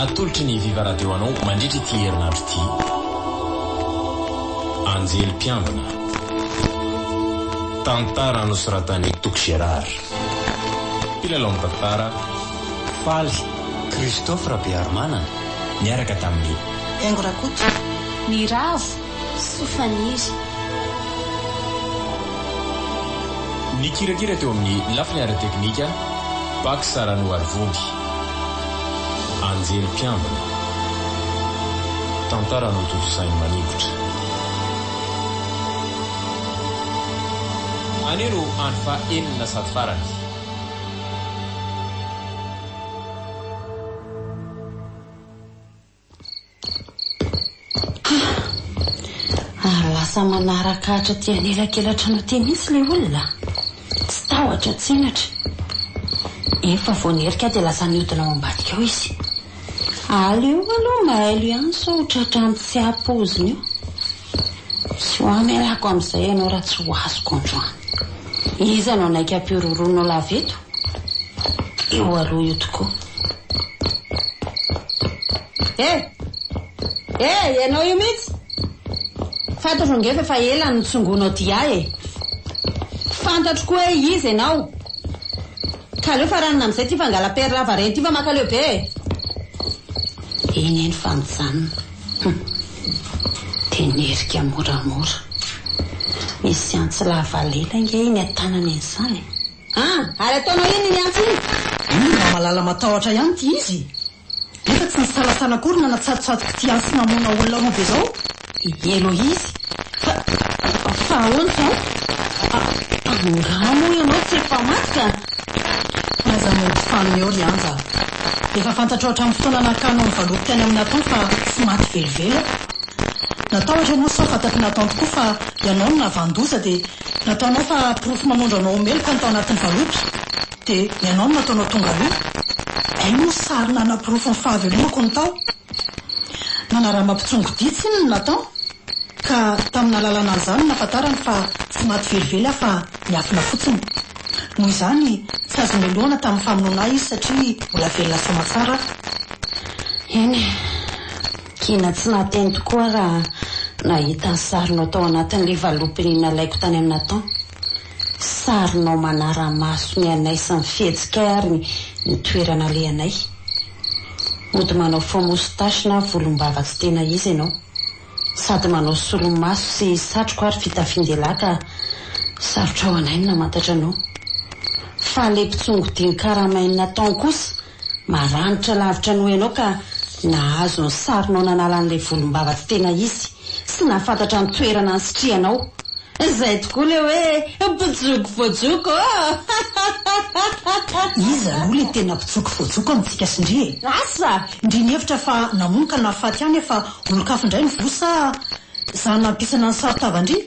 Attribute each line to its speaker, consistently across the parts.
Speaker 1: Atolotry ny Viva Radio anao mandritra ity herinandro ity. Anjely mpiambina. Tantara nosoratan'i Toky Gérard. Mpilalao ny tantara, Faly Christophe Rabearimanana niaraka tamin'i.
Speaker 2: Haingo Rakoto.
Speaker 3: Niravo, Soa Faniry.
Speaker 1: Nikirakira teo amin'ny lafiny ara-teknika, Pax Ranoarivony. Anjely mpiambina. Tantara notontosain'i Maningotra. Anio no andro faha enina sady farany.
Speaker 2: Ary lasa manaraka hatraty anelakelan-trano aty mihitsy ilay olona. Tsy tahotra tsy henatra. Efa vao niherika aho dia lasa nihodina ao ambadika ao izy. Aleo aloha mailo ihany sao ho tratran'ny tsy ampoizina eo. Tsy ho amelako amin'izay ianao raha tsy ho azoko androany. Iza no hanaiky hampihorohoroanao lava eto? Io aloha io tokoa. Eh! Eh! Ianao io mihitsy! Fantatro ange fa efa ela no nitsongonao dia ahy e! Fantatro koa hoe iza ianao! Ka aleo faranana amin'izay ity fangalam-pery lavareny ity fa mankaleo be e! Eny eny fa mijanona. Hum. Dia nierika moramora. Misy antsy lava lela ange iny an-tanana iny izany e! Ah! Ary ataonao inona iny antsy iny?
Speaker 4: Iny mba malala matahotra ihany ity izy. Nefa tsy nisalasala akory nanatsatotsatoka ity antsy namono olona roa be izao.
Speaker 2: I Eloise, Fa, fa ahoana izao? Angaha moa ianao tsy efa maty ka?
Speaker 4: Aza mody fanina eo ry Anja a! Efa fantatrao hatramin'ny fotoana nakanao ny valopy tany amin'i Nathan fa tsy maty velively aho. Natahotra ianao sao fantatr'i Nathan tokoa fa ianao no nahavanon-doza dia nataonao fa porofo manondro anao ho meloka ny tao anatin'ny valopy dia ianao no nataonao tonga aloha. Hay moa sary nanaporofo ny fahavelomako ny tao. Nanarama mpitsongodia tsinona Nathan ka tamin'ny nahalalana an'izany no nahafantarany fa tsy maty velively aho fa niafina fotsiny. Noho izany, tsy azo melohana tamin'ny famonoana ahy izy satria mbola velona soamatsara aho.
Speaker 2: Eny e, gina tsy nahateny tokoa aho raha nahita ny sarinao tao anatin'ilay valopy nalaiko tany amin'i Nathan. Sarinao manara-maso ny anay sy ny fihetsikay ary ny toerana alehanay. Mody manao faux moustache na volombava tsy tena izy ianao. Sady manao solomaso sy satroka ary fitafian-dehilahy ka sarotra ho anay ny namantatra anao. Fa le mpitsongodia nikaramain'i Nathan kosa maranitra lavitra noho ianao ka nahazo ny sarinao nanala an'ilay volombava tsy tena izy sy nahafantatra ny toerana nisitrihanao. Izay tokoa le hoe mpijoko voajoko ô!
Speaker 4: Iza aloha le tena mpijoko voajoko amintsika sy ndry e?
Speaker 2: Asa!
Speaker 4: Ndry nihevitra fa namono ka nahafaty ahy nefa olon-kafa indray no voa sa za nampisana ny saron-tava-ndry?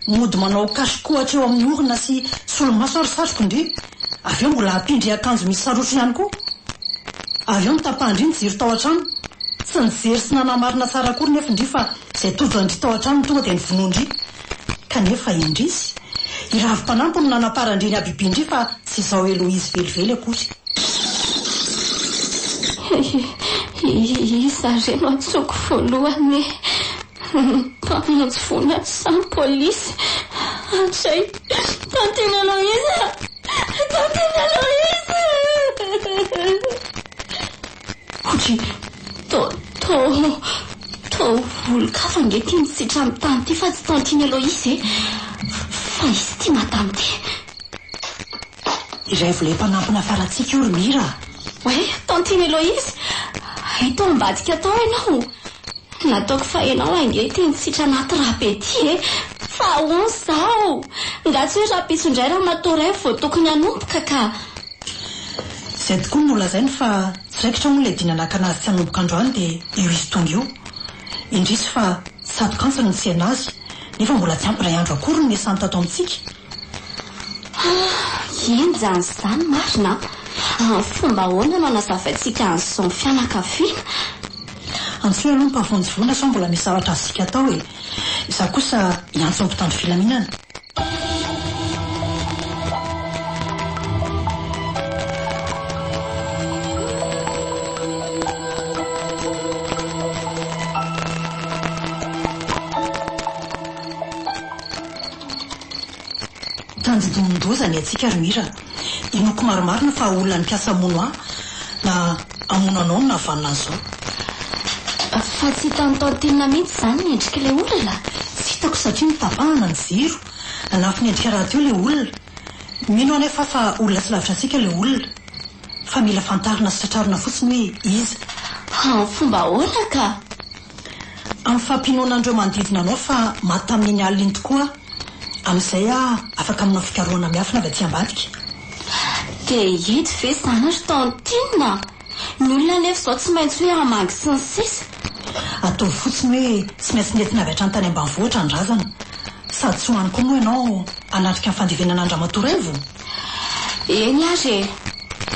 Speaker 4: Mody manao cache-cou hatreo amin'ny orona sy solomaso ary satroka ndry, avy eo mbola ampian-dry akanjo misy sarotro ihany koa. Avy eo notapahan-dry ny jiro tao an-trano. Tsy nijery sy nanamarina tsara akory nefa ndry fa izay tojo an-dry tao an-trano no tonga dia novonoin-dry. Kanefa indrisy, i Ravim-panampy no nanamparan-dry ny habibian-dry fa tsy izao Eloise velively akory.
Speaker 3: Iza re no antsoiko voalohany e? Ny mpamonjy voina sa ny polisy? Hatrizay, Tantine Eloise a! Tantine Eloise! Ohatry to to to olon-kafa ange ity mitsitra amin'ny tany ity fa tsy Tantine Eloise e! Fa izy ity madame ity.
Speaker 4: Iray volay mpanampy nafarantsika io ry Mira a!
Speaker 3: Oay, Tantine Eloise! Hay tao ambadika tao ianao! Nataoko fa ianao ange ity nitsitra anaty rà be ity e! Fa ahoana izao? Nga tsy hoe rahampitso indray ramatoa Raivo vao tokony hanomboka ka!
Speaker 4: Izay tokoa no nolazainy fa tsy raikitra moa ilay dina nakana azy tsy hanomboka androany dia io izy tonga io. Indrisy fa tsatokantsy no nitsena azy nefa mbola tsy ampy iray andro akory no niasany tato amintsika.
Speaker 3: Ah, henjana izany marina an! Amin'ny fomba ahoana no hanazavaintsika an'izao ny fianakaviana?
Speaker 4: Antsoy aloha ny mpahavonjy voina sao mbola misy zavatra azontsika atao e! Izaho kosa hiantso ny mpitandro filaminana. Loza ny antsika ry Mira. Inoako marimarina fa olona nikasa hamono ahy na hamono anao no nahavanona an'izao.
Speaker 3: Fa tsy hitan'i Tantine mihitsy izany ny endrik'ilay olona?
Speaker 4: Tsy hitako satria notapahana ny jiro. Nanafina endrika rahateo ilay olona. Mino aho anefa fa olona tsy lavitra antsika ilay olona. Fa mila fantarina sy tratrarina fotsiny hoe iza.
Speaker 3: Amin'ny fomba ahoana ka?
Speaker 4: Amin'ny fampinoana an'ireo manodidina anao fa maty tamin'iny alina iny tokoa aho. Amin'izay aho afaka manao fikarohana miafina avy aty ambadika.
Speaker 3: Dia eto ve izany ry Tantine? Ny olona anefa izao tsy maintsy hoe hamangy sy ny sisa.
Speaker 4: Ataovy fotsiny hoe tsy maintsy nentina avy hatrany tany ambanivohitra ny razana. Sady tsy ho any koa moa ianao hanatrika ny fandevenana an-dRamatoa Raivo?
Speaker 3: Eny ary e!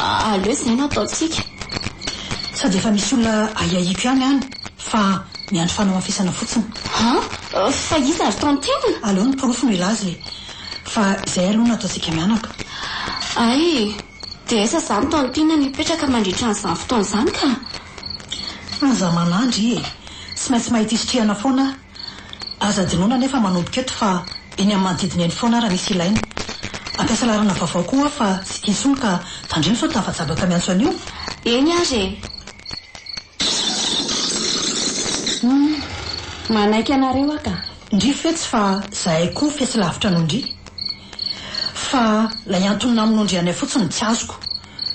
Speaker 3: Aleo izay no ataontsika.
Speaker 4: Sady efa misy olona ahiahiako ihany any fa miandry fanamafisana fotsiny.
Speaker 3: An? Fa iza ry Tantine?
Speaker 4: Aleo ny porofo no hilaza e! Fa izay aloha no ataontsika mianaka.
Speaker 3: Hay! Dia aiza izany Tantine no hipetraka mandritra an'izany fotoana izany ka?
Speaker 4: Aza manandry e! Tsy maintsy mahita isitrihana foana aho. Aza adinoina anefa manomboka eto fa eny amin'ny manodidina eny foana raha misy ilaina. Hampiasa laharana vaovao koa aho fa tsy ity intsony ka tandremo sao tafajabaka miantso an'io.
Speaker 3: Eny ary e!
Speaker 2: Humm, manaiky anareo aho ka.
Speaker 4: Ndry fetsy fa zahay koa fetsy lavitra noho ndry. Fa lay antony namonoan-dry anay fotsiny no tsy azoko.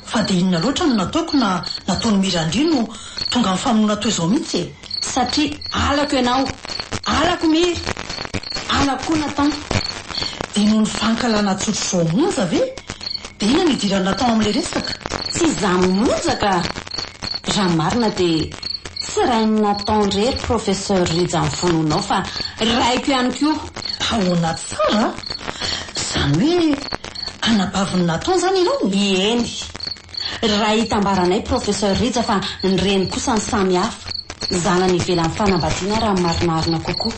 Speaker 4: Fa dia inona loatra no nataoko na nataon'i Mira ndry no tonga amin'ny famonoana toy izao mihitsy e?
Speaker 2: Satria halako ianao, halako Mira, halako koa Nathan.
Speaker 4: Dia noho ny fankahalana tsotr'izao monja ve? Dia inona no idiran'i Nathan amin'ilay resaka?
Speaker 2: Tsy izaho monja ka! Raha ny marina dia tsy rain'i Nathan irery Professeur Rija ny vonoinao fa raiko ihany koa!
Speaker 4: Ahoana tsara? Izany hoe anabavin'i Nathan izany ianao?
Speaker 2: Eny. Ray itambaranay Professeur Rija fa ny reny kosa no samy hafa. Zanany ivelan'ny fanambadiana raha ny marimarina kokoa.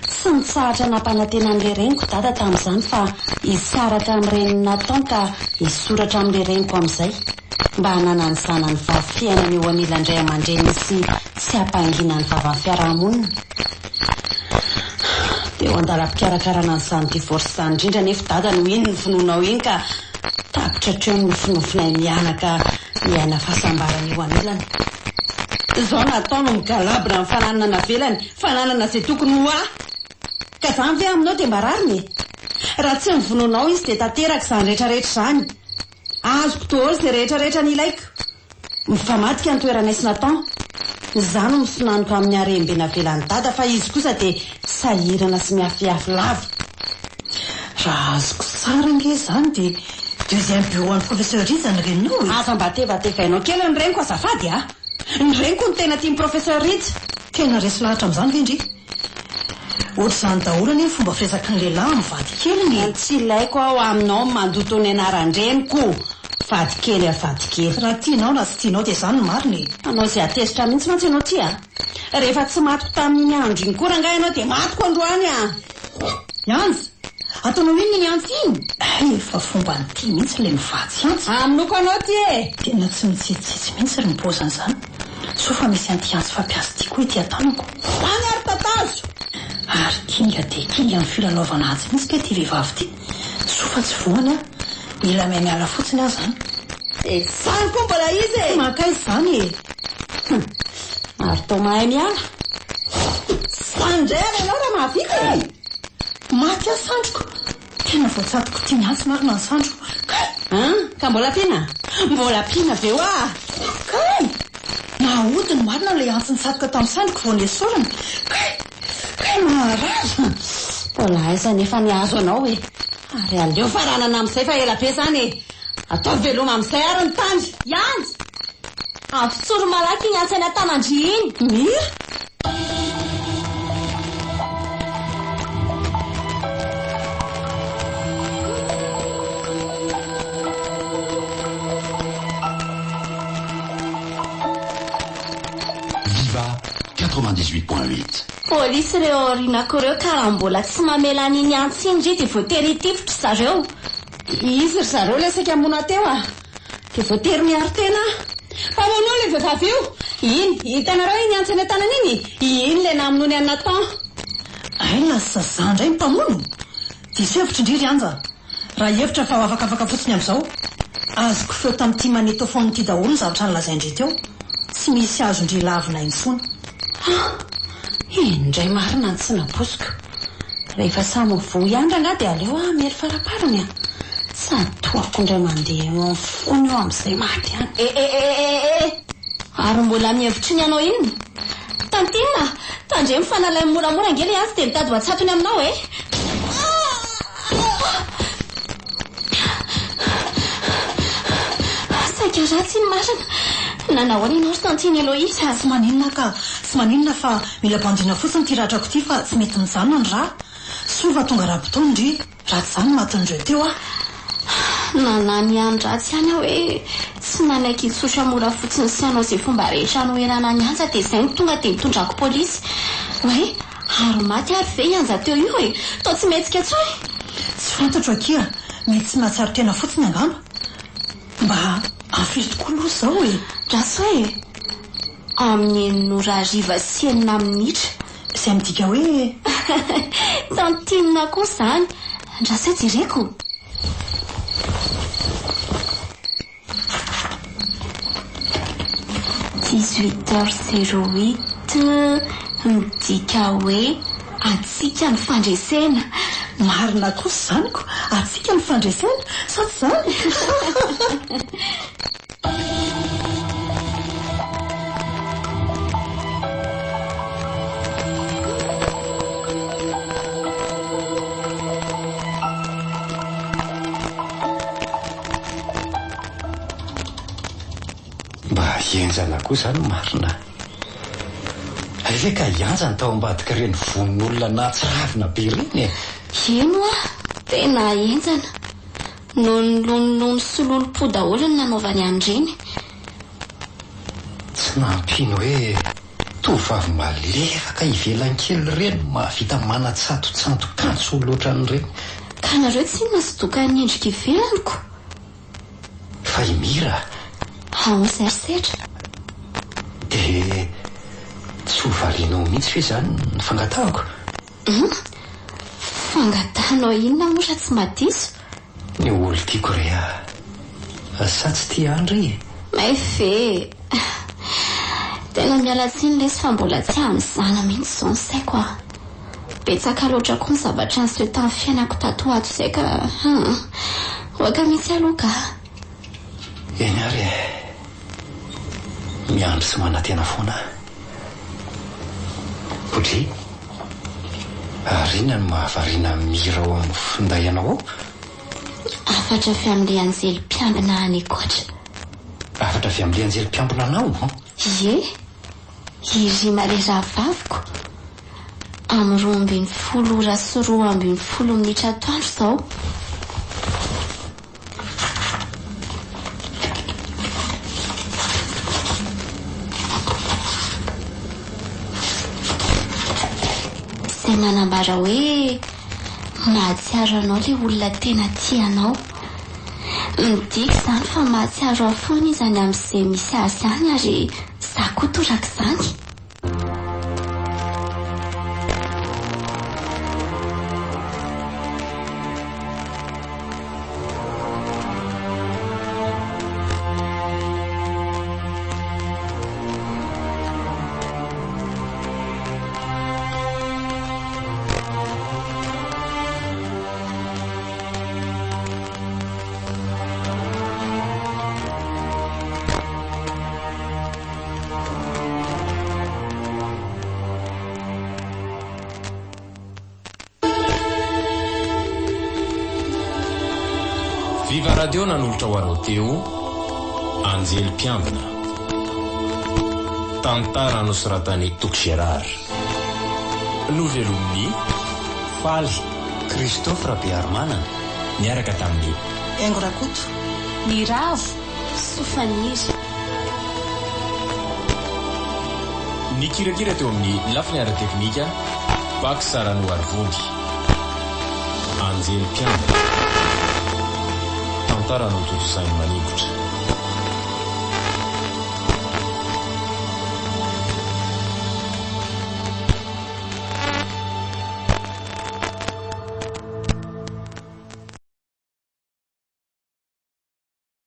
Speaker 2: Tsy nitsahatra nampanantena an'ilay reniko dada tamin'izany fa hisaraka amin'ny renin'i Nathan ka hisoratra amin'ilay reniko amin'izay. Mba hananan'ny zanany vavy fiainana eo anilan-dray aman-dreniny sy tsy hampangina ny vavan'ny fiarahamonina. Teo an-dalam-pikarakarana an'izany divorce izany indrindra anefa dada no iny novonoinao iny ka tapitra hatreo ny nofinofinay mianaka hiaina fahasambarana eo anilany. Izao natao no migalabona amin'ny fananana navelany, fananana izay tokony ho ahy. Ka izany ve aminao dia mba rariny e? Raha tsy novonoinao izy dia tanteraka izany rehetra rehetra izany. Azoko daholo izay rehetra rehetra nilaiko. Mifamadika ny toeranay sy Nathan. Izaho no misonanoka amin'ny harem-be navelan'i Dada fa izy kosa dia sahirana sy miafiafy lava.
Speaker 4: Raha azoko tsara ange izany dia deuxième bureau an'i Professeur Rija ny reninao e!
Speaker 2: Aza mba tevatevainao kely ny reniko azafady a! Ny reniko no tena tian'i Professeur Rija.
Speaker 4: Tena resy lahatra amin'izany ve ndry? Ohatr'izany daholo anie ny fomba firesaky ny lehilahy amin'ny vadikeliny e!
Speaker 2: Tsy ilaiko aho aminao ny mandoto ny anaran-dreniko! Vadikely a vadikely.
Speaker 4: Raha tianao na tsy tianao dia izany no marina e!
Speaker 2: Hanao izay hahatezitra mihitsy mantsy ianao ty a! Rehefa tsy matiko tamin'iny andro iny koa rangahy ianao dia matiko androany a!
Speaker 4: Anja! Ataonao inona iny antsy iny? Hay efa fomban'ity mihitsy ilay mivatsy antsy.
Speaker 2: Hamonoako anao ty e!
Speaker 4: Tena tsy mitsitsitsy mihitsy ry ny izany. Soa fa misy an'ity antsy fampiasa ity koa ety an-tanako.
Speaker 2: Any ary tatazo!
Speaker 4: Ary kinga dia kinga amin'ny filalaovana antsy mihitsy kay ity vehivavy ity. Soa fa tsy voany aho. Mila mahay miala fotsiny aho izany.
Speaker 2: Dia izany koa mbola izy e!
Speaker 4: Tsy mankaiza izany e!
Speaker 2: Hum! Ary toa mahay miala. Izany indray ary ianao raha mahavita e!
Speaker 4: Kay! Maty aho sandriko! Tena voatsatoko ity miantsy marina ny sandriko. Kay!
Speaker 2: An! Ka mbola ampiana? Mbola ampiana ve hoa?
Speaker 4: Kay! Nahodiny marina ilay antsy nitsatoka tamin'ny sandriko vao nesoriny. Kay! Kay maharary!
Speaker 2: Mbola aiza anefa ny hahazo anao e! Ary aleo faranana amin'izay fa ela be izany e! Ataovy veloma amin'izay ary ny tany!
Speaker 3: Ianjy! Avotsory malaky iny antsy any an-tanan-dry iny!
Speaker 2: Mira!
Speaker 5: Viva 98.8.
Speaker 3: Polisy ireo aorianako ireo ka raha mbola tsy mamela an'iny antsy iny ndry dia voatery hitifitra zareo.
Speaker 2: Izy ry zareo ilay saika hamono ahy teo a! Dia voatery miaro tena aho. Mpamono io ilay vehivavy io! Iny, hitanareo iny antsy any an-tanana iny? Iny ilay namonoany an'i Nathan.
Speaker 4: Hay lasa za indray ny mpamono? Diso hevitra indry ry Anja. Raha hihevitra fa ho afakafaka fotsiny amin'izao, azoko feo tamin'ity magnétophone ity daholo ny zavatra nolazain-dry teo. Tsy misy azon-dry lavina intsony.
Speaker 2: Ah! Indray marina ny tsy nampoiziko. Rehefa samy mivoha ihany rangahy dia aleo aho hamery faraparany a! Tsatohako indray mandeha eo amin'ny fony io amin'izay maty any.
Speaker 3: Eh eh eh eh eh! Ary mbola mihevitry ny hanao inona? Tantine a! Tandremo fa nalainy moramora ange ilay antsy dia mitady ho atsatony aminao e! Saika ratsy iny marina. Nanahoana ianao ry Tantine Eloise a?
Speaker 4: Tsy maninona ka, tsy maninona fa mila bandiana fotsiny ity ratrako ity fa tsy mety mijanona ny rà. Soa fa tonga ara-potoana ndry, raha tsy izany matin'ireo teo aho.
Speaker 3: Nanany ihany ratsy ihany aho hoe tsy nanaiky hitsotra mora fotsiny sy hanao izay fomba rehetra hanoherana an'i Anja dia izay no tonga dia nitondrako polisy. Oay, ary maty ary ve i Anja teo io e? Toa tsy mihetsika intsony.
Speaker 4: Tsy fantatro akia, mety tsy nahatsiaro tena fotsiny angamba. Mba afiry tokoa aloha izao e?
Speaker 3: Rasoa e! Amin'ny enina ora hariva sy enina minitra.
Speaker 4: Izay midika hoe.
Speaker 3: Tantine koa izany. Andraso hoe jereko. Dix-huit heures zéro huit midika hoe antsika ny fandresena.
Speaker 4: Marina kosa izany ko! Antsika ny fandresena, sa tsy izany?
Speaker 6: Mba henjana koa izany marina. Hay ve ka hianja ny tao ambadik'ireny vononolona nahatsiravina be ireny e!
Speaker 3: Eny hoa, tena henjana. Noho ny lonilony sy lolompo daholo no nanaovany an'ireny.
Speaker 6: Tsy nampino hoe tovovavy malefaka ivelany kely ireny no mahavita manatsatotsanto-kantso olona ohatran'ireny.
Speaker 3: Ka nareo tsinona sy dokan'ny endrika ivelany ko!
Speaker 6: Fa i Mira?
Speaker 3: Ahoana izay ry Setra?
Speaker 6: Dia tsy ho valianao mihitsy ve izany ny fangatahako?
Speaker 3: Hum! Fangatahanao inona moa raha tsy madiso?
Speaker 6: Ny olon-tiako re ah! Sa tsy tia ahy ndry e?
Speaker 3: May ve e! Tena miala tsiny lesy fa mbola tsy amin'izany mihitsy izao ny saiko ah! Betsaka loatra koa ny zavatra niseho tamin'ny fiainako tato ho ato izay ka hum! Oaka mihitsy aloha kah!
Speaker 6: Eny ary e! Miandry sy manantena foana aho. Bodry, ary inona no mahavariana mira ao amin'ny finday anao ao?
Speaker 3: Hafatra avy amin'ilay anjely mpiambina any ankoatra.
Speaker 6: Hafatra avy amin'ilay anjely mpiambina anao?
Speaker 3: Ie, i Rima ilay rahavaviko. Amin'ny 12 ora sy 12 minitra atoandro izao. Izay manambara hoe mahatsiaro anao ilay olona tena tia anao. Midika izany fa mahatsiaro ahy foana izy any amin'izay misy azy any ary izaho koa torak'izany.
Speaker 1: Viva Radio nanolotra ho anao teo Anjely Mpiambina. Tantara nosoratan'i Toky Gérard. Novelomin'i
Speaker 6: Faly Christophe Rabearimanana
Speaker 1: niaraka tamin'i
Speaker 4: Haingo Rakoto.
Speaker 3: Niravo Sofaniry.
Speaker 1: Nikirakira teo amin'ny lafiny ara-teknika, Pax Ranoarivony. Anjely mpiambina. Tantara notontosain'i Maningotra.